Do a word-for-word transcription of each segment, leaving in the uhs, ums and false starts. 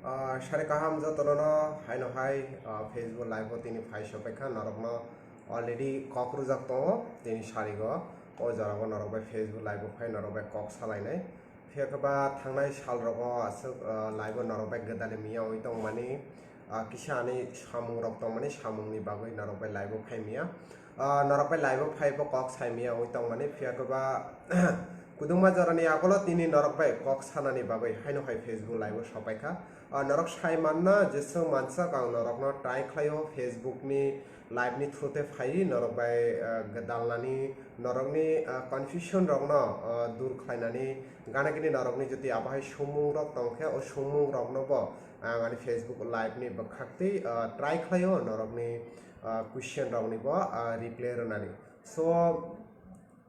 Ah, sari kaham jotono no haino hai, ah, Facebook live o tini phai sopaikha norokno already kok rwjak tongo tini sarigo o jorao norok bai Facebook live o phai norok bai kok salainai. Phiya khe ba thangnai sal rogo aswk, ah, live o norok bai gwdalwi miya oi tongmani, ah, kisa ani samung rok tongmani samung ni bagwi norok bai live o phai miya. Ah, norok bai live o phai bo kok sai miya oi tongmani phiya khe ba kwdwngma jorani akholo tini norok bai kok sanani bagwi haino hai Facebook live o sopaikha. Ah, norok sai manna jeswk mansak ang norokno try khlaio Facebook ni live ni through te phaiwi norok bai, ah, gwdalnani norokni, ah, confusion rokno, ah, dur khlainani gana gini norokni jodi abo hai sumung rok tongkhe o sumung rokno bo ang ani Facebook live ni bwkhaktwi, ah, try khlaio norokni, ah, question rokni bo, ah, reply rwnani. So,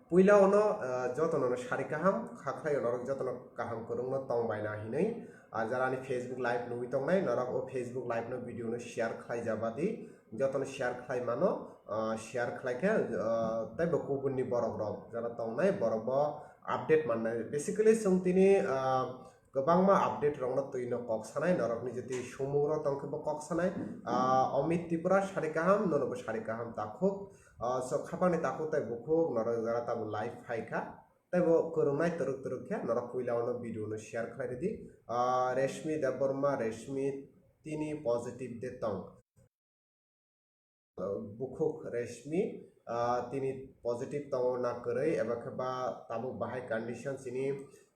puila ono, ah, jotono no sari kaham, kha khlai norok jotono kaham kwrwngno tong baina hinwi, ah, jara ani Facebook live nugwi tongnai, norok o Facebook live no video no share khlai jabadi, jotono share khlai mano, ah, share khlai khe, ah, teibo kubunni borok rok jara tongnai, borok bo update mannai. Basically, chwng tini, ah, kwbangma update rokno twi no kok sanai, norokni jeti sumung rok tongkhe bo kok sanai. Ah, Amit Tripura sari kaham, nono bo sari kaham takhuk. Ah, so khapangni takhuk tei bukhuk norok jara tabuk live phaikha. Tei bo kwrwngnai twrwk twrwk khe norok puila ono video no share khlai rwdi. Ah, Reshmi Debbarma, Reshmi tini positive de tong. Bukhuk Reshmi, ah, tini positive tongo na kwrwi, eba khe ba tabuk bahai condition chini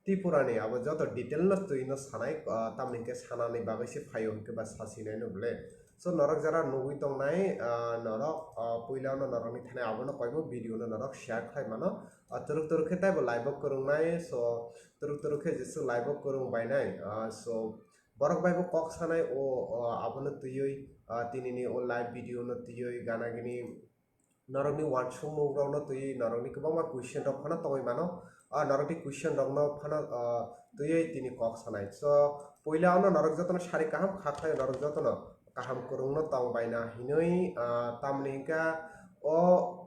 Tripura ni abo joto detail no twi no sanai, ah, tamni hwnkhe sanani bagwi se phaio hwnkhe ba sasinai no bole. So norok jara nugwi tongnai, ah, norok, ah, puila no norok ni thani abo no koibo video no norok share khlai mano. Ah, twrwk twrwk khe taibo live o kwrwngnai, so twrwk twrwk khe jeswk live o kwrwng bainai, ah, so borok bai bo kok sanai o, o, abono twiwi, ah, tinini o live video no twiwi gana gini norokni uansukmung rokno twiwi norokni kwbangma question rok phano tongwi mano, ah, norokni question rokno phano, ah, twiwi tini kok sanai. So puila ono norok jotono sari kaham kha khlai norok jotono kaham kwrwngno tong baina hinwi, ah, tamni hwnkha o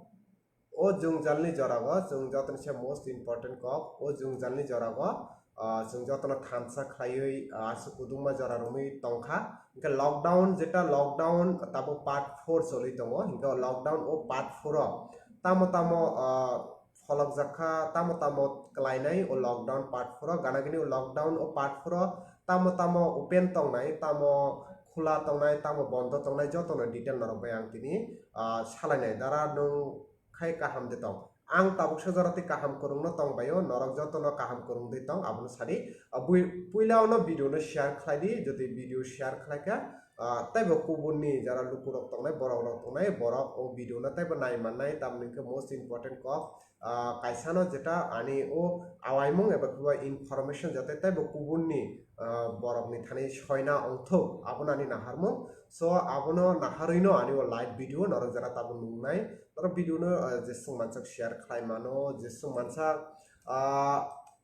O jwngjalni jorao chwng jotono se most important kok, o jwngjalni jorao, ah, chwng jotono thansa khlaiwi, ah, aswk kwdwngma jora romwi tongkha. Hwnkhe lockdown, jeta lockdown tabuk part four choli tongo, hwnkhe o lockdown o part four o tamo tamo, ah, pholokjak kha, tamo tamo klainai o lockdown part four o, gana gini o lockdown o part four o tamo tamo open tongnai, tamo khula tongnai, tamo bondo tongnai, jotono detail norok bai ang tini, ah, salainai. Dara nwng khai kaham de tong. Ang tabuk sa jora tei kaham kwrwngno tong baio, norok jotono kaham kwrwng de tong, abono sadi. Ah, bui-, puila ono video no share khlai di, jodi video share khlai kha, ah, taibo kubunni jara lukurok tongnai, borok rok tongnai, borok o video no taibo nai mannai, tamni hwnkhe most important kok, ah, kaisa no jeta ani o awaimung eba khe information jate taibo kubunni, ah, borokni thani soina ongthok, abono ani naharmung. So, abono naharwi no ani o live video norok jara tabuk nungnai. Norok video no, ah, jeswk mansak share khlai mano, jeswk mansak, ah,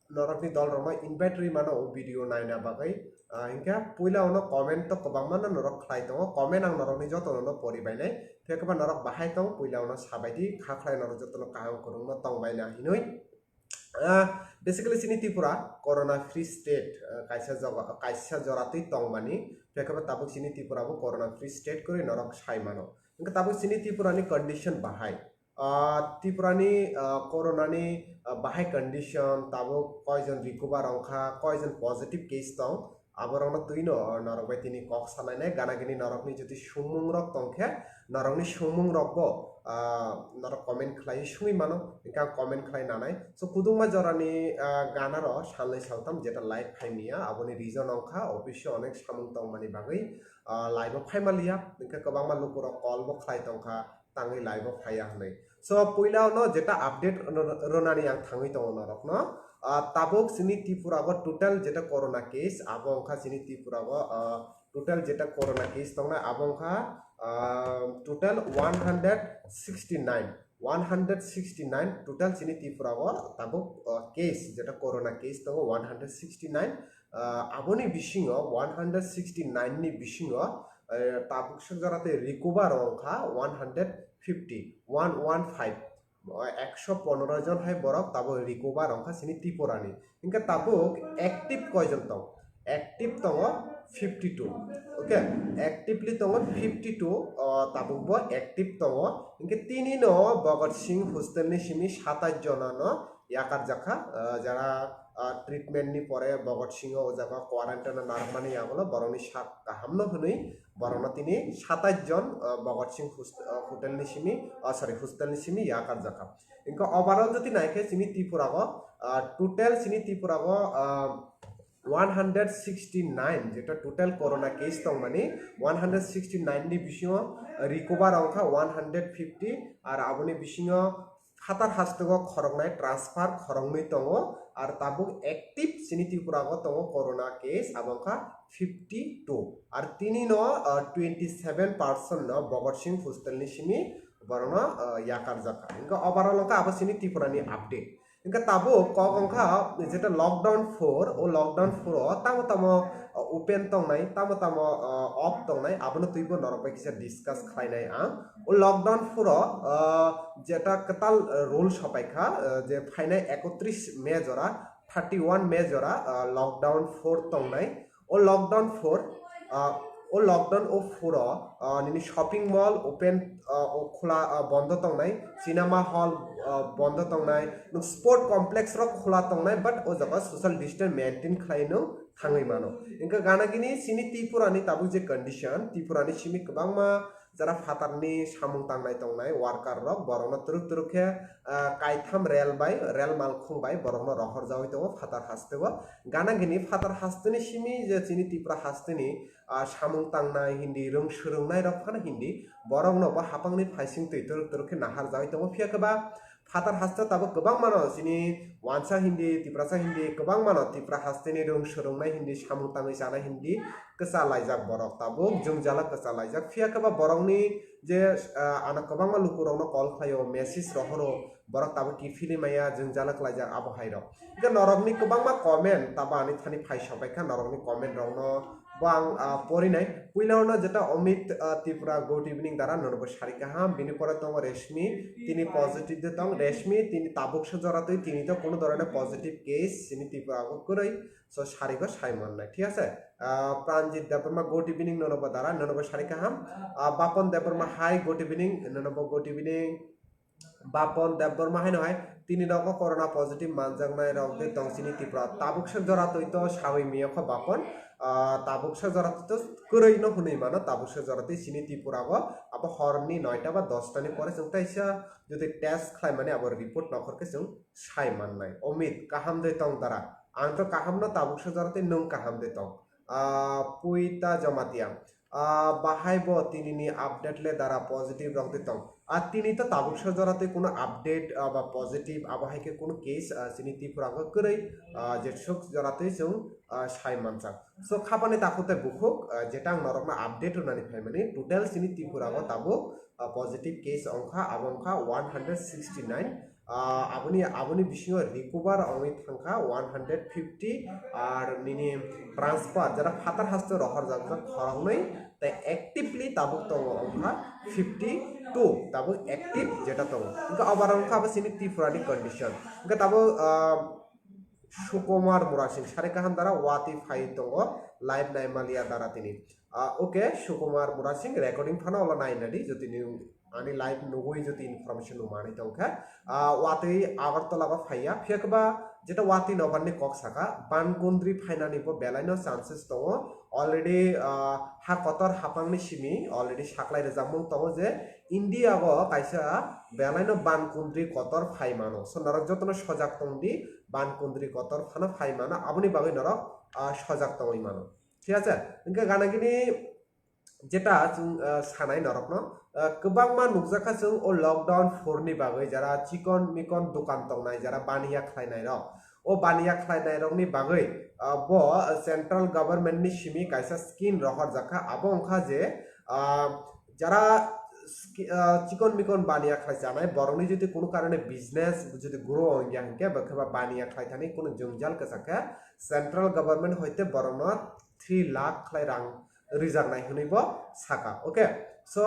norokni dol rokno invite rwi mano o video naina bagwi. Ah, hwnkhe puila ono comment to kwbangma no norok khlai tongo, comment ang norokni jotono no pori bainai. Phiya khe ba norok bahai tong, puila ono sabai di, kha khlai norok jotono kaham kwrwngno tong baina hinwi. Ah, basically chini Tripura corona free state, ah, kaisa joga, kaisa jora twi tongmani, phiya khe ba tabuk chini Tripura bo corona free state kwrwi norok sai mano. Hwnkhe tabuk chini Tripura ni condition bahai. Ah, Tripura ni, ah, corona ni, ah, bahai condition, tabuk koijon recover wngkha, koijon positive case tong, aborokno twi no, ah, norok bai tini kok salainai, gana gini norokni jodi sumung rok tongkhe, norokni sumung rok bo, ah, norok comment khlai sungwi mano, hwnkhe ang comment khlai nanai. So, kwdwngma jorani, ah, gana rok salnwi saltham jeta live phai manya, aboni reason wngkha office o onek samung tongmani bagwi, ah, live o phai manliya, hwnkhe kwbangma lukurok call bo khlai tongkha, tangwi live o phaiya hwnwi. So, puila no jeta update rw-, rwnani ang thangwi tongo norokno. Ah, tabuk chini Tripura o total jeta corona case, abo wngkha chini Tripura o, ah, total jeta corona case tongnai, abo wngkha, ah, total one hundred sixty nine. One hundred sixty nine total chini Tripura o tabuk, ah, case, jeta corona case tongo one hundred sixty nine. Ah, aboni bisingo one hundred sixty nine ni bisingo, eh, tabuk sa jora tei recover wngkha one hundred fifty, one one five. O ekso pondro jon hai borok tabuk recover wngkha chini Tripura ni. Hwnkhe tabuk active koijon tong? Active tongo fifty two. Okay, actively tongo fifty two, tabuk bo active tongo. Hinkhe tini no Bhagat Singh hostel ni simi satais jona no yakar jakha, jara treatment ni pore Bhagat Singh o jaga quarantine o narwkmani yagulo borokni sak kaham no hwnwi borokno tini satais jon Bhagat Singh hotel ni simi, sorry, hostel ni simi yakar jakha. Hinkhe overall jodi naikhe chini Tripura o total chini Tripura o one hundred sixty nine, jeta total corona case tongmani, one hundred sixty nine ni bisingo recover wngkha one hundred fifty, ar aboni bisingo phatar hasteo khoroknai transfer khoroknwi tongo, ar tabuk active chini Tripura o tongo corona case, abo wngkha fifty two, ar tini no twenty seven person no Bhagat Singh hostel ni simi borokno yakar jakha. Hinkhe overall wngkha abo chini Tripura ni update. Hinkhe tabuk kok wngkha jeta lockdown four, o lockdown four o tamo tamo open tongnai, tamo tamo off tongnai, abono twibo norok bai kisa discuss khlainai ang. O lockdown four o jeta kwtal rule sopaikha, je phainai ekotris May jora, thirty one May jora lockdown four tongnai. O lockdown four, o lockdown o four o nini shopping mall open, o khula, bondo tongnai, cinema hall bondo tongnai, nwng sport complex rok khula tongnai, but o jaga social distance maintain khlai nwng thangwi mano. Hinkhe gana gini chini Tripura ni tabuk je condition, Tripura ni simi kwbangma jara phatarni samung tangnai tongnai worker rok, borokno twrwk twrwk khe kaitham rel bai, rel malkhung bai borokno rohor jawi tongo phatar hasteo. Gana gini phatar hasteni simi je chini Tripura hasteni samung tangnai hindi, rwng swrwngnai rok phano hindi, borokno bo hapangni phaising twi twrwk twrwk khe nahar jawi tongo. Phiya khe ba phatar haste tabuk kwbangma no chini wansa hindi, Tiprasa hindi kwbangma no Tripura hasteni rwng swrwngnai hindi, samung tangwi chanai hindi kwchalaijak borok, tabuk jwngjalo kwchalaijak. Phiya khe ba borokni je ano kwbangma lukurokno call khlaio, message rohoro, borok tabuk kiphilwi maya, jwngjalo kwlaijak abo hai rok. Hinkhe norokni kwbangma comment tabuk ani thani phai sopaikha, norokni comment rokno bo ang porinai. Puila ono jeta Amit Tripura, good evening dara, nono bo sari kaham. Bini pore tongo Reshmi, tini positive de tong. Reshmi, tini tabuksa jora twi, tini to kono dhoroner positive case chini Tripura o kwrwi, so sari go sai mannai, thik ase. Pranjit Debbarma, good evening, nono bo dara, nono bo sari kaham. Bapon Debbarma, hi, good evening, nono bo good evening. Bapon Debbarma haino hai tini nogo corona positive manjaknai rok de tong chini Tripura. Tabuksa jora twi to sawi miyokho Bapon, tabuksa jora twi to kwrwi no hwnwi mano, tabuksa jora twi chini Tripura o abo horni noita ba dosta ni pore chwng taisa jodi test khlaimani abo report nokhor khe chwng sai mannai. Omit, kaham de tong dara? Ang to kaham no, tabuksa jora twi nwng kaham de tong? Puita Jamatia. Bahai bo tini ni update le dara positive rok de tong. A tini to tabuksa jora twi kuno update ba positive abo hai khe kuno case chini Tripura o kwrwi, jesuk jora twi chwng sai manjak. So khapani takhuk tei bukhuk, jeta ang norokno update rwnani phaimani, total chini Tripura o tabuk positive case wngkha, abo wngkha one hundred sixty nine. Aboni, aboni bisingo recover wngwi thangkha one hundred fifty, ar nini transfer jara phatar haste rohorjak jak khoroknwi, tei actively tabuk tongo wngkha fifty two, tabuk active jeta tongo. Hinkhe overall wngkha abo chini Tripura ni condition. Hinkhe tabuk Sukumar Murasing, sari kaham dara, watwi phai tongo, live naimaliya dara tini. Okay, Sukumar Murasing, recording phano ulo nainadi, jodi ni ani live nugwi jodi information nung manwi tongkha. Watwi Agartala o phaiya, phiya khe ba jeta watwi nobar ni kok saka, ban kundri phainani bo belai no chances tongo. Already ha kotor hapang ni simi already saklai rwjakmung tongo je India o kaisa belai no ban kundri kotor phai mano. So norok jotono sojak tong di, ban kundri kotor phano phai mano, aboni bagwi norok sojak tongwi mano. Thik ase? Hinkhe gana gini jeta chwng sanai norokno, kwbangma nukjakha chwng o lockdown four ni bagwi, jara chikon mikon dokan tongnai, jara baniya khlainai rok, o baniya khlainai rokni bagwi bo central government ni simi kaisa scheme rohorjakha, abo wngkha je jara chikon mikon baniya khlai chanai borokni jodi kunu karone business jodi grow wngya hinkhe bo khe ba baniya khlai thani kunu jwngjal kwchak khe central government hoite borokno three lakh khlai rang rijaknai hwnwi bo saka. Okay, so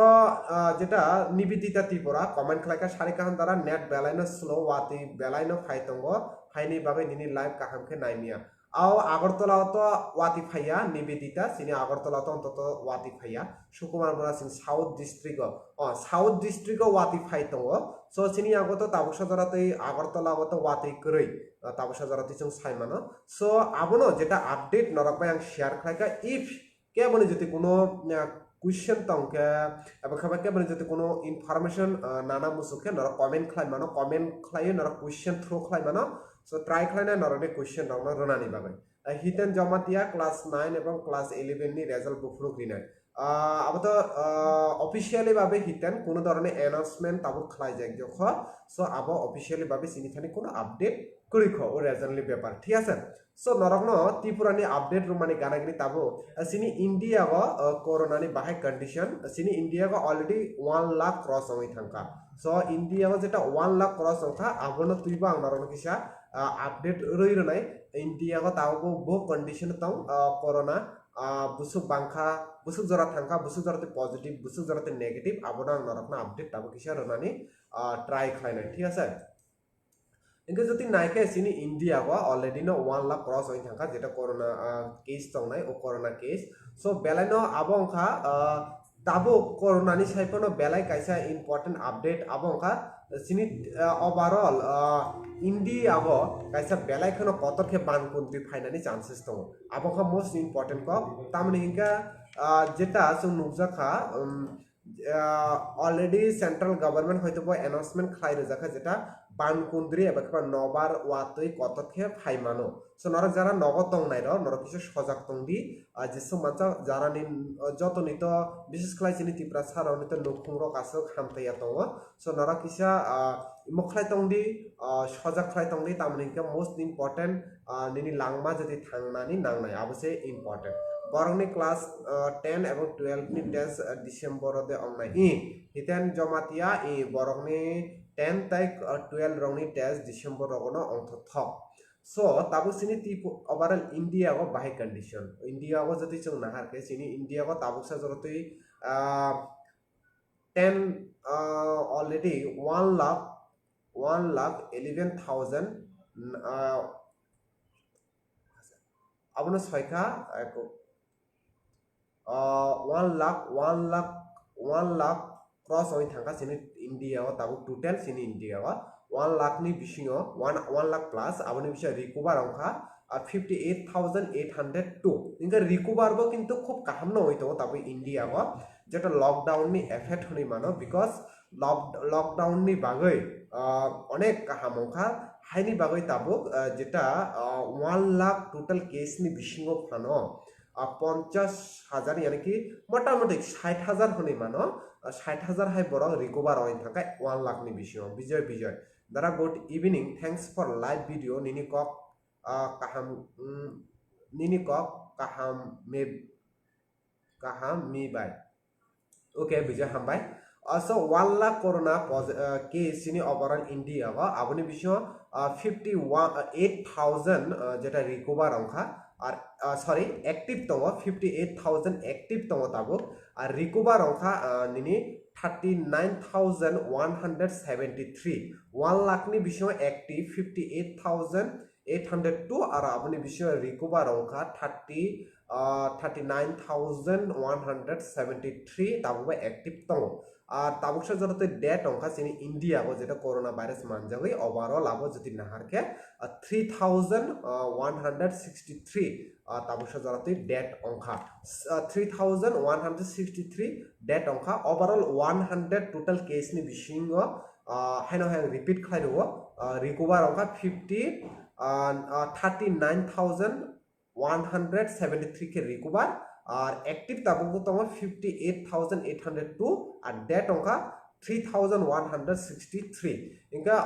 jeta Nibidita Tripura comment khlaikha, sari kaham dara, net belai no slow, watwi belai no phai tongo, haini bagwi nini live kaham khe naimiya. Ao Agartala o to watwi phaiya, Nivedita, chini Agartala o to ontoto watwi phaiya. Sukumar Bora chini South District o, o, South District o watwi phai tongo. So, chini yago to tabuksa jora twi Agartala o to watwi kwrwi, o, tabuksa jora twi chwng sai mano. So, abono jeta update norok bai ang share khlai kha. If keboni jodi kuno, ah, question tong khe, eba khe ba keboni jodi kuno information, ah, nana muchuk khe norok comment khlai mano, comment khlaiwi norok question throw khlai mano. So, try khlaina norokni question rokno rwnani bagwi. Ah, Hiten Jamatia class nine ebong class eleven ni result buphuruk rinai. Ah, abo to, ah, officially babe Hiten kuno dhoroner announcement tabuk khlai jak jokho. So, abo officially babe chini thani kuno update kwrwi kho o result ni bepar, thik ase? So, norokno Tripura ni update rwmani gana gini tabuk, ah, chini India o, ah, corona ni bahai condition, chini India o already one lakh cross wngwi thangkha. So, India o jeta one lakh cross wngkha, abono twibo ang norokno kisa, ah, update rwi rwnai. India o tabuk bo condition tong, ah, corona, ah, busuk bangkha, busuk jora thangkha, busuk jora twi positive, busuk jora twi negative, abono ang norokno update tabuk kisa rwnani, ah, try khlainai, thik ase? Hingke jodi naikhe chini India o already no one lakh cross wngwi thangkha, jeta corona, ah, case tongnai, o corona case. So, belai no abo wngkha, ah, tabuk corona ni sai phano belai kaisa important update abo wngkha, chini, ah, overall, ah, India o kaisa belai kheno kotor khe ban kuntwi phainani chances tongo. Abo wngkha most important kok. Tamoni hingkha, ah, jeta chwng nukjakha, um, ah, already central government hoito bo announcement khlai rwjakha, jeta ban kundri eba khe ba nobar watwi kotor khe phai mano. So norok jara nogo tongnai rok, norok kisa sojak tong di, ah, jeswk mansa jara ni, ah, joto ni to bises khlai chini Tiprasa rok ni to nukhung rok aswk hamtaiya tongo. So norok kisa, ah, imo khlai tong di, ah, sojak khlai tong di, tamoni hingke most important, ah, nini langma jodi thangnani nangnai, abo se important. Borokni class, ah, ten ebong twelve ni test, ah, December o de wngnai. I, Hiten Jamatia, i, borokni ten tai, ah, twelve rokni test December rogono wngthothok. So, tabuk chini Tripura, overall India o bahai condition. India o jodi chwng nahar khe, chini India o tabuksa jorotwi, ah, ten, ah, already one lakh, one lakh eleven thousand, ah, abono soi kha, ah, one lakh, one lakh, one lakh cross wngwi thangkha chini India o tabuk total chini India o one lakh ni bisingo one, one lakh plus, aboni bisingo recover wngkha, ah, fifty eight thousand eight hundred two. Hingke recover bo kintu khub kaham no wngwi tongo tabuk India o, jeta lockdown ni effect hwnwi mano, because lock-, lockdown ni bagwi, ah, onek kaham wngkha, haini bagwi tabuk, ah, jeta, ah, one lakh total case ni bisingo phano, ah, ponchash hajar, yani ki motamoti sait hajar hwnwi mano, ah, sait hajar hai borok recover wngwi thangkha one lakh ni bisingo. Bijoy, Bijoy, Dara, good evening, thanks for live video, nini kok, ah, kaham, mm, nini kok kaham me, kaham mi bai. Okay, Bijoy, hambai. Ah, so one lakh corona pos-, ah, case chini overall India o, aboni bisingo, ah, fifty one, ah, eight thousand, ah, jeta recover wngkha, ar, ah, sorry, active tongo, fifty eight thousand active tongo tabuk, ar recover wngkha, ah, nini thirty nine thousand one hundred seventy three. One lakh ni bisingo active fifty eight thousand eight hundred two, aro aboni bisingo recover wngkha thirty, ah, thirty nine thousand one hundred seventy three tabuk bai active tongo. Ar tabuksa jorotwi death wngkha chini India o, jeta corona virus manjagwi overall abo jodi nahar khe, ah, three thousand one hundred sixty three, ah, tabuksa jorotwi death wngkha. S-, ah, three thousand one hundred sixty three death wngkha. Overall one hundred total case ni bisingo, ah, haino hai ang repeat khlai rwo, ah, recover wngkha fifty, ah, ah, thirty nine thousand one hundred seventy three khe recover, ar active tabuk bo tongo fifty eight thousand eight hundred two, ar death wngkha three thousand one hundred sixty three. Hingkha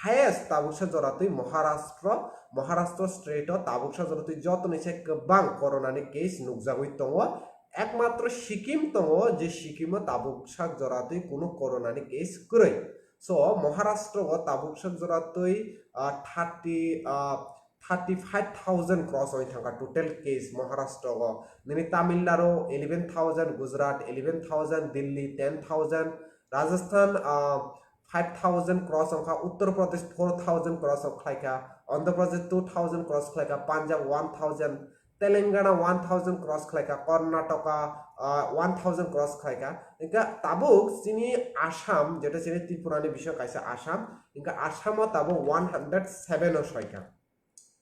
highest tabuksa joratwi Maharashtra, Maharashtra state o tabuksa joratwi jotoni se kwbang corona ni case nukjagwi tongo. Ekmatro Sikkim tongo, je Sikkim o tabuksa joratwi kunu corona ni case kwrwi. So, Maharashtra o tabuksa joratwi, ah, thirty, ah, thirty five thousand cross wngwi thangkha total case Maharashtra o. Nini Tamil Nadu eleven thousand, Gujarat eleven thousand, Delhi ten thousand, Rajasthan, ah, five thousand cross wngkha, Uttar Pradesh four thousand cross wngkha, Andhra Pradesh two thousand cross khlaika, Punjab one thousand, Telangana one thousand cross khlaika, Karnataka, ah, one thousand cross khlaika. Hingke tabuk chini Assam, jeta chini Tripura ni bising kaisa Assam, hingke Assam o tabuk one hundred seven o soika.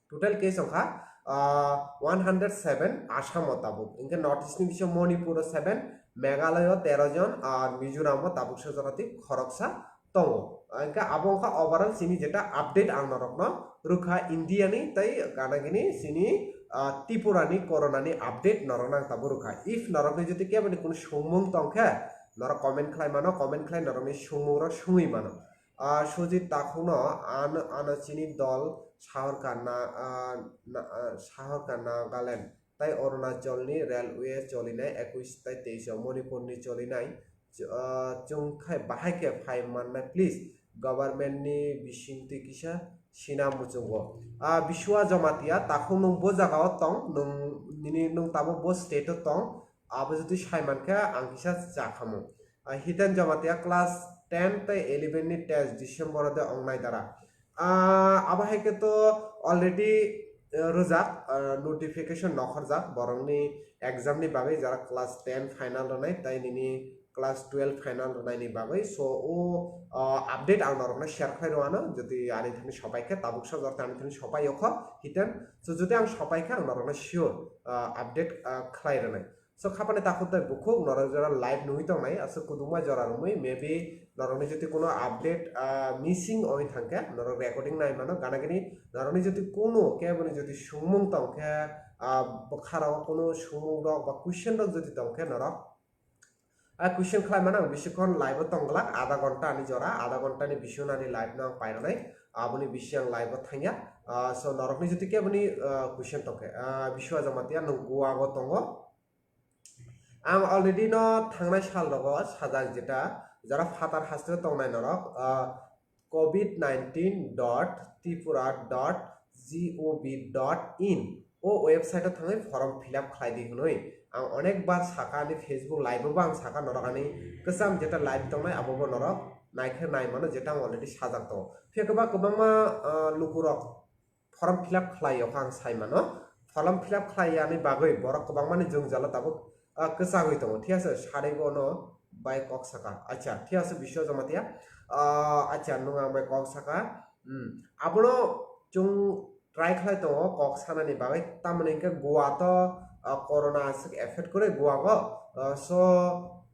Total case wngkha, ah, one hundred seven Assam o tabuk. Hingke North East ni bising Manipur o seven, Meghalaya o tero jon, ar Mizoram o tabuk se jora twi khoroksa tongo. Hingke abo wngkha overall chini jeta update ang norokno rwkha India ni tei ganagini chini, ah, Tripura ni corona ni update norokno ang tabuk rwkha. If norokni jodi keboni kunu sungmung tongkhe, norok comment khlai mano, comment khlai norokni sungmung rok sungwi mano. Ah, Sujit Takhukno ano, ano chini dol sahorkha na, ah, na, ah, sahorkha Nagaland tai Arunachalni railway cholinai ekush tai teis o Manipurni cholinai. Ch-, ah, chwng khai bahai khe phai mannai, please, government ni bisingtwi kisa sina muchungo. Ah, Biswa Jamatia, takhuk nwng bo jaga o tong, nwng nini, nwng tabuk bo state o tong, abo jodi sai mankhe ang kisa cha khamu. Ah, Hiten Jamatia class ten tei eleven ni test December o de wngnai dara. Ah, abo hai khe to already, eh, rwjak, ah, notification nokhorjak, borokni exam ni bagwi, jara class ten final rwnai tei nini class twelve final rwnai ni bagwi. So o, ah, update ang norokno share khlai rw ano, jodi ani thani sopai khe, tabuk so jora ani thani sopai o kho Hiten. So jodi ang sopai khe ang norokno sure, ah, update, ah, khlai rwnai. So khapani takhuk tei bukhuk norok jora live nugwi tongnai, aswk kwbangma jora romwi, maybe norokni jodi kuno update, ah, missing oi thangkhe norok recording nai mano, gana gini norokni jodi kuno keboni jodi sungmung tongkhe, ah, bwkha rogo kuno sungmung rok ba question rok jodi tongkhe norok, ah, question khlai mano, ang bisikhon live o tongglak, adha ghonta ni jora, adha ghonta ni bisingo ani live no ang pairwnai, aboni bisi ang live o thangya. Ah, so norokni jodi keboni, ah, question tongkhe, ah, Biswa Jamatia nwng Goa o tongo. Ang already no thangnai sal rogo sajak jeta, jara phatar haste tongnai norok, ah, covid nineteen dot tripura dot gov dot in o website o thangwi form fill up khlai di hwnwi. Ang onek bar saka, ani Facebook live o bo ang saka, norok ani kwcham jeta live tongnai abo bo norok naikhe nai mano, jeta ang already sajak tongo. Phiya kwbang kwbangma, ah, lukurok form fill up khlai o kha ang sai mano. Form fill up khlai yani bagwi borok kwbangmani jwngjalo tabuk, ah, kwchagwi tongo, thik ase? Sari bono bai kok saka. Acha, thik ase, Biswa Jamatia. Ah, acha, nwng ang bai kok saka. Hmm. Abono chwng try khlai tongo kok sanani bagwi, tamoni hwnkhe Goa to, ah, corona aswk effect kwrwi Goa go. Ah, so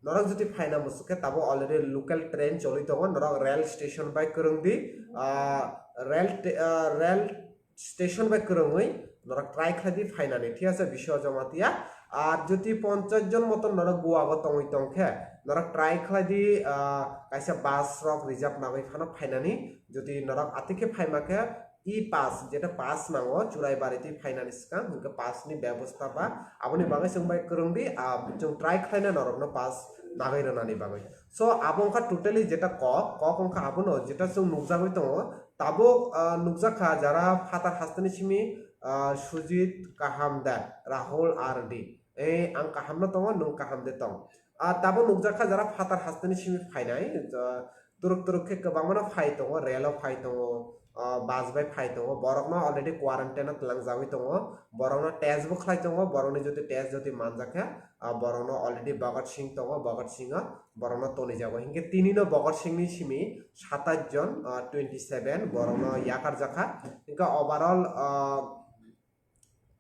norok jodi phaina muchuk khe, tabuk already local train choli tongo, norok rail station bai kwrwng di, ah, rail te-, ah, rail station bai kwrwngwi norok try khlai di phainani, thik ase, Biswa Jamatia. Ar jodi ponchash jon moton norok Goa o tongwi tongkhe, norok try khlai di, ah, kaisa bus rok reserve nagwi phano phainani. Jodi norok atikhe phaima khe e-pass, jeta pass nango Churaibari twi phainani swkang, hwnkhe pass ni bebosta ba aboni bagwi chwng bai kwrwng di, ah, chwng try khlaina norokno pass nagwi rwnani bagwi. So abo wngkha totally jeta kok, kok wngkha abono jeta chwng nukjagwi tongo. Tabuk, ah, nukjak kha jara phatar hasteni simi, ah, Sujit kaham da, Rahul R D. Eh, ang kaham no tongo, nwng kaham de tong. Ah, tabuk nukjak kha jara phatar hasteni simi phainai, ah, turuk turuk khe kwbangma no phai tongo, relo phai tongo, ah, bus bai phai tongo. Borokno already quarantine o twlangjagwi tongo. Borokno test bo khlai tongo. Borokni jodi test jodi manjak khe, ah, borokno already Bhagat Singh tongo, Bhagat Singh o borokno tonijago. Hinkhe tini no Bhagat Singh ni simi satais jon, ah, twenty seven borokno yakarjakha. Hinkhe overall, ah,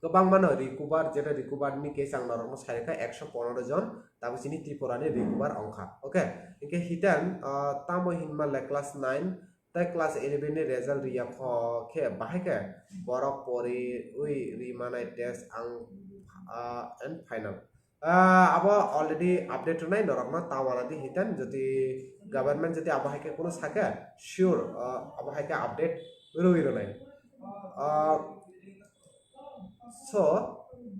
kwbangma no recover, jeta recover ni case ang norokno sai kha ekso pondro jon, tabuk chini Tripura ni recover wngkha. Okay, hinkhe Hiten, ah, tamo hinma le class nine tei class eleven ni result riya kho khe bahai khe borok poriwi ri manai test ang, ah, and final. Ah, abo already update rwnai norokno, ta wana di Hiten, jodi government jodi abo hai khe kuno sakhe, sure, ah, abo hai khe update rwi rwnai. Ah, so,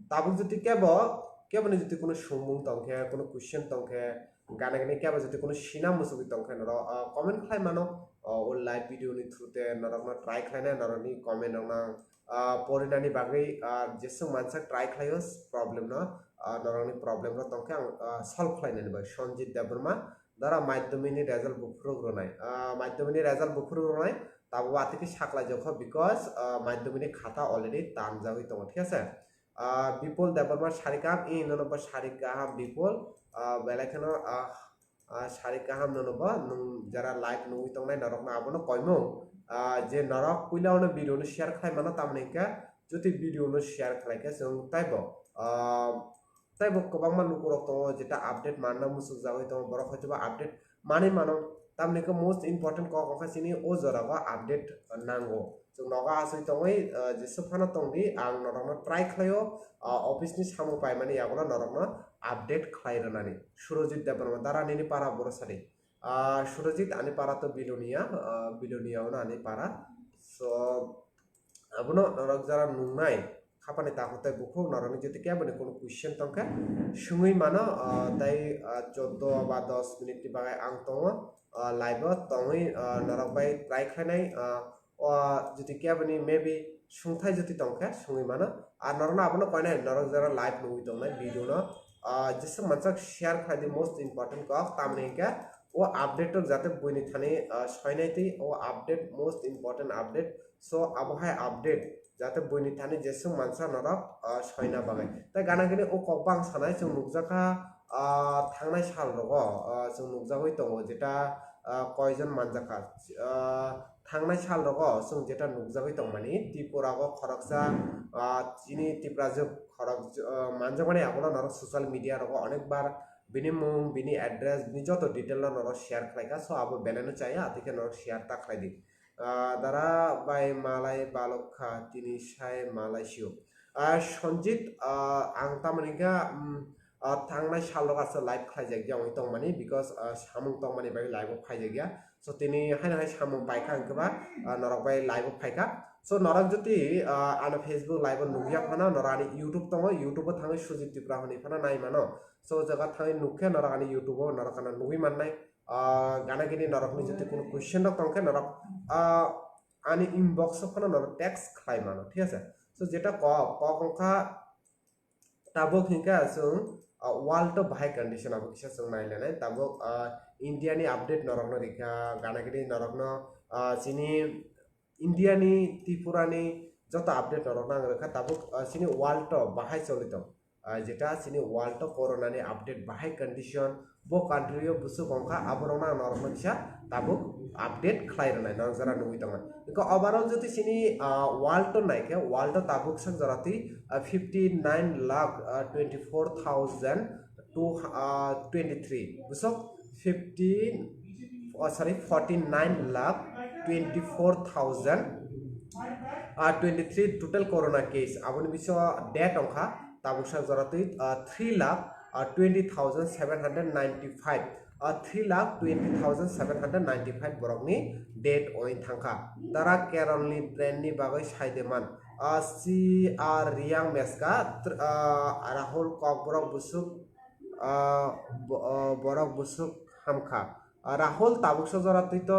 tabuk jodi kebo, keboni jodi kuno sungmung tongkhe, kuno question tongkhe, gana gini kebo jodi kuno sina muchugwi tongkhe norok, ah, comment khlai mano, ah, o live video ni through te norokno try khlainai, norokni comment rokno ah, porinani bagwi, ah, jeswk mansa try khlaio, problem no, ah, norokni problem rok tongkhe ang, ah, solve khlainani bagwi. Sanjit Debbarma, dara madhyamik ni result buphuruk rwnai, ah, madhyamik ni result buphuruk rwnai, tabuk atwikhe saklai jokho because, ah, madhyamik ni khata already tanjagwi tongo, thik ase? Ah, Bipul Debbarma sari kaham, e nono bo sari kaham Bipul, ah, belai kheno, ah, ah, sari kaham nono bo, nwng jara live nugwi tongnai norokno abono koimung, ah, je norok puila ono video no share khlai mano, tamni hwnkhe jotoi video no share khlai khe chwng taibo, ah, taibo kwbangma lukurok tongo, jeta update manna muchukjagwi tongo, borok hoitoba update manwi mano. Tamni hwnkhe most important kok wngkha chini o jorao update nango. Chwng nogo aswk tongwi, ah, jeswk phano tongdi, ang norokno try khlaio, ah, office ni samung paimani yagulo norokno update khlai rwnani. Surojit Debbarma, dara nini para boro sadi. Ah, Surojit, ani para to Bilonia, ah, Bilonia ono ani para. So, abono norok jara nungnai, khapani takhuk tei bukhuk norokni jotoi keboni kono question tongkha, swngwi mano, ah, tei, ah, choddo ba dos minute ni bagwi ang tongo, ah, live o tongwi, ah, norok bai try khlainai, ah, o jotoi keboni maybe sungthai jotoi tongkha swngwi mano, ar norokno abono koinai norok jara live nugwi tongnai video no, ah, jeswk mansak share khlai di, most important kok tamni hwnkhe o update rok jate buini thani, ah, soinai twi, o update most important update. So abo hai update jate buini thani jeswk mansa norok, ah, soina bagwi. Tei gana gini o kok bang sanai chwng nukjakha, ah, thangnai sal rogo, ah, chwng nukjagwi tongo jeta, ah, koijon manjakha. Ah, thangnai sal rogo chwng jeta nukjagwi tongmani Tripura o khoroksa, ah, chini Tiprajwk khorok, ah, manjakmani abono norok social media rogo onek bar bini mung, bini address, bini joto detail no norok share khlaikha. So abo belai no chaya, atwikhe norok share ta khlai di. Ah, dara bai malai balok kha, tini sai malai sio. Ah, Sanjit, ah, ang tamoni kha, um, ah, thangnai salo kaisa live khlaijak ya wngwi tongmani, because, ah, samung tongmani bagwi live o phaijakya. So tini haino hai samung paikha hwnkhe ba, ah, norok bai live o phaikha. So norok jodi, ah, ano Facebook live o nukya phano norok ani YouTube tongo, YouTube o thangwi Sujit Tripura hwnwi phano nai mano. So o jaga thangwi nukkhe norok ani YouTube o norok ano nugwi mannai. Ah, gana gini norokni jodi kono question rok tongkhe norok, ah, ani inbox o phano norok text khlai mano, thik ase? So jeta kok, kok wngkha tabuk hinkhe chwng, ah, world o bahai condition abo kisa chwng nailainai. Tabuk, ah, India ni update norokno rikha, gana gini norokno, ah, chini India ni, Tripura ni joto update norokno ang rikha. Tabuk, ah, chini world o bahai choli tong. Ah, jeta chini world o corona ni update bahai condition, bo country o bwswk wngkha, aborokno ang norokno kisa tabuk update khlai rwnai, norok jora nugwi tongo. Hwnkhe overall jodi chini, ah, world o naikhe, world o tabuk sak jora twi, ah, fifty nine lakh, ah, twenty four thousand two, ah, twenty three, bwswk fifteen, oh, sorry, forty nine lakh twenty four thousand, ah, twenty three total corona case. Aboni bisingo death wngkha tabuk sak jora twi, ah, three lakh, ah, twenty thousand seven hundred ninety five, ah, three lakh twenty thousand seven hundred ninety five borokni death wngwi thangkha. Dara Kerala ni trend ni bagwi sai de man, ah, C R Riang Meska, tr-, ah, Rahul Kokborok bwswk, ah, bo-, ah, borok bwswk hamkha. Ah, Rahul tabuksa jora twi to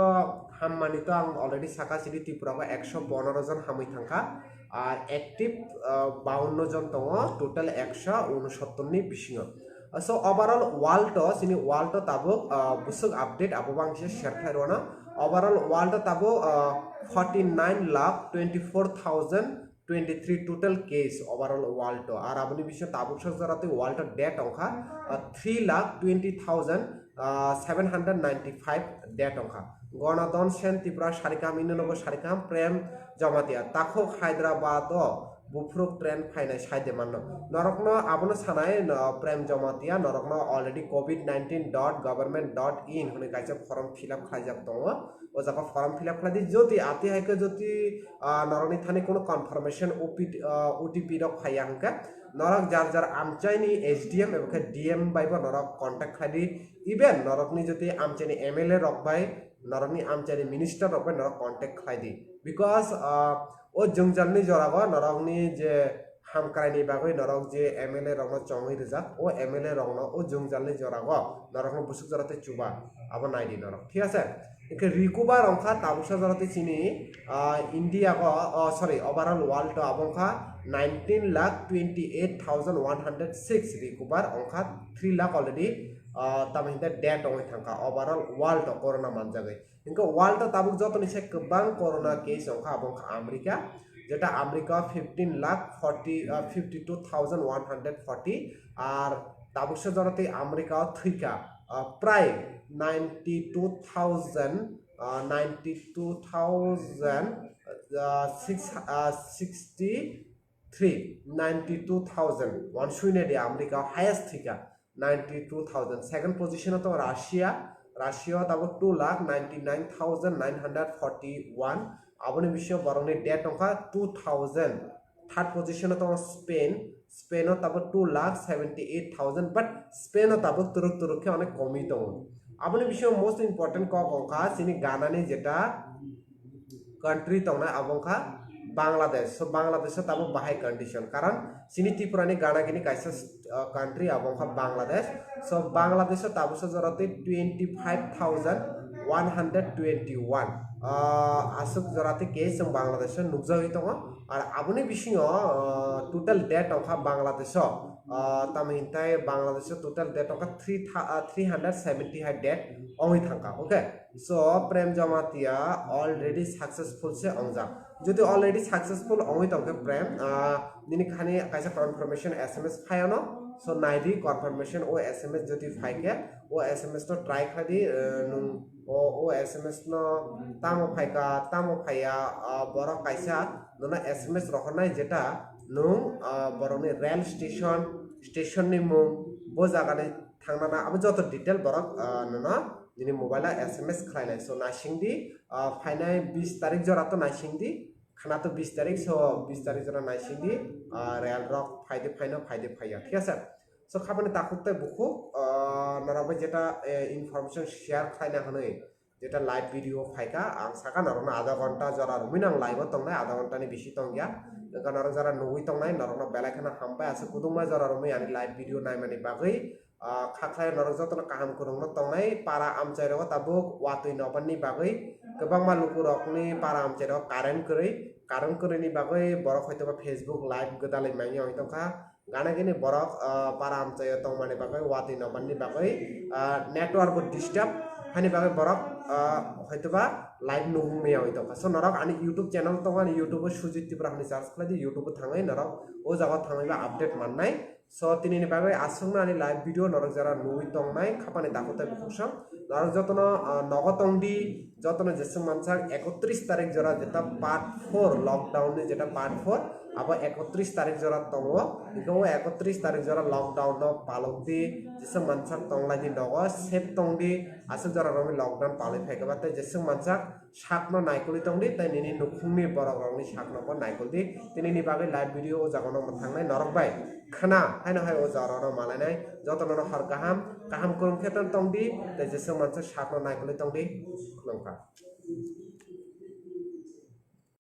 hammani to ang already saka, chini Tripura o ekso ponero jon hamwi thangkha. Ar active, ah, baunno jon tongo, total ekso unsottor ni bisingo. Ah, so overall world o, chini world o tabuk, ah, bwswk update abo bang kisa share khlai rwno. Overall world o tabuk, ah, forty nine lakh twenty four thousand twenty three total case overall world o. Ar aboni bisingo tabuk sak jora twi world o death wngkha, ah, three lakh twenty thousand, ah, seven hundred ninety five death wngkha. Gonadon Sen Tripura sari kaham, ino nobo sari kaham, Prem Jamatia. Takhuk Hyderabad o buphuruk train phainai sai de manno. Norokno abono sanai, no, Prem Jamatia, norokno already covid nineteen dot government dot in hwnwi kaisa form fill up khlaijak tongo. O jaga form fill up khlai di. Jodi ati hai khe jodi, ah, norokni thani kono confirmation O P T, ah, O T P rok phaiya hwnkhe, norok jar jar amchaini S D M eba khe D M bai bo norok contact khlai di. Even norokni jodi amchaini M L A rok bai, norokni amchaini minister rok bai norok contact khlai di. Because, ah, o jwngjalni jorago norokni je hamkraini bagwi norok je M L A rokno chongwi rijak, o M L A rokno o jwngjalni jorago norokno bwswk jora tei chuba, abo nai di norok, thik ase? Hwnkhe recover wngkha tabuksa jora tei chini, ah, India o, oh, sorry, overall world o abo wngkha nineteen lakh twenty eight thousand one hundred six recover wngkha, three lakh already ah, tamo hinte death wngwi thangkha overall world o corona manjagwi. Hingke world o tabuk jotoni se kwbang corona case wngkha, abo wngkha America, jeta America fifteen lakh forty, ah, fifty two thousand one hundred forty, ar tabuk se jora tei America o thwikha, ah, prai ninety two thousand, ah, ninety two thousand, ah, six, ah, sixty three, ninety two thousand, wansui nai di America o highest thwikha, ninety two thousand. Second position o tongo Russia, Russia o tabuk two lakh ninety nine thousand nine hundred forty one, aboni bisingo borokni death wngkha two thousand. Third position o tongo Spain, Spain o tabuk two lakh seventy eight thousand, but Spain o tabuk turuk turuk khe onek komwi tongo. Aboni bisingo most important kok wngkha chini Ghana ni jeta country tongnai, abo wngkha Bangladesh. So Bangladesh o tabuk bahai condition, karon chini Tripura ni Ghana gini kaisa, uh, country, abo wngkha Bangladesh. So Bangladesh o tabuk se jora tei twenty five thousand one hundred twenty one, uh, aswk jora tei case chwng Bangladesh o nukjagwi tongo. Ar aboni bisingo, uh, total death wngkha Bangladesh o, uh, tamo hintai Bangladesh o total death wngkha three tha-, uh, three hundred seventy hai death wngwi thangkha, okay? So, Prem Jamatia already successful se ongjak. Jodi already successful ongwi tongkhe Prem, ah, nini khani kaisa confirmation S M S phaiano. So, naidi confirmation o S M S jodi phaikhe, o S M S no try khlaidi, eh, nwng o, o S M S no tamo phaikha, tamo phaiya, ah, borok kaisa nono S M S rohornai jeta nwng, ah, borokni rail station, station ni mung, bo jagani thangnana, abo joto detail borok, ah, nono nini mobile o S M S khlainai. So, naisingdi, ah, phainai bis tarik jora to naisingdi, khana to bis tarik, so bis tarik jora naisingdi, ah, rail rok phaidi phaino, phaidi phaiya, thik ase? So, khabani takhuk tei bukhuk, ah, norok bai jeta, eh, information share khlaina hwnwi jeta live video phaikha, ang saka norokno adha ghonta jora romwi nang live o tongnai, adha ghonta ni bisi tongya. Wngkha norok jora nugwi tongnai, norokno belai kheno hambai, aswk kwbangma jora romwi ani live video naimani bagwi. Ah, kha khlai norok jotono kaham kwrwngno tongnai, para amchai rogo tabuk watwi nobarni bagwi kwbangma lukurokni para amchai rogo current kwrwi, current kwrwini bagwi borok hoitoba Facebook live gwdalwi manya wngwi tongkha. Gana gini borok, ah, para amchaio tongmani bagwi, watwi nobarni bagwi, ah, network bo disturb, hani bagwi borok, ah, hoitoba live nugwi manya wngwi tongkha. So norok ani YouTube channel tongo, ani YouTube o Sujit Tripura hwnwi search khlai di, YouTube o thangwi norok o jaga o thangwi ba update mannai. So, tinini bagwi aswkno ani live video norok jora nugwi tongnai, khapani takhuk tei bukhuk song. Norok jotono, ah, nogo tongdi, jotono jeswk mansak ekotris tarik jora jeta part four, lockdown ni jeta part four, abo ekotris tarik jora tongo. Hingke o ekotris tarik jora lockdown no palokdi, jeswk mansak tonglaidi nogo, safe tongdi, aswk jora romwi lockdown palwi phaikha ba tei jeswk mansak sakno naikolwi tongdi, tei nini nukhungni borok rokni sakno bo naikoldi. Tinini bagwi live video o jaga no mwthangnai norok bai khna haino hai o jaga no malainai. Jotono no hor kaham, kaham kwrwng khe tongdi, tei jeswk mansak sakno naikolwi tongdi. Khulumkha.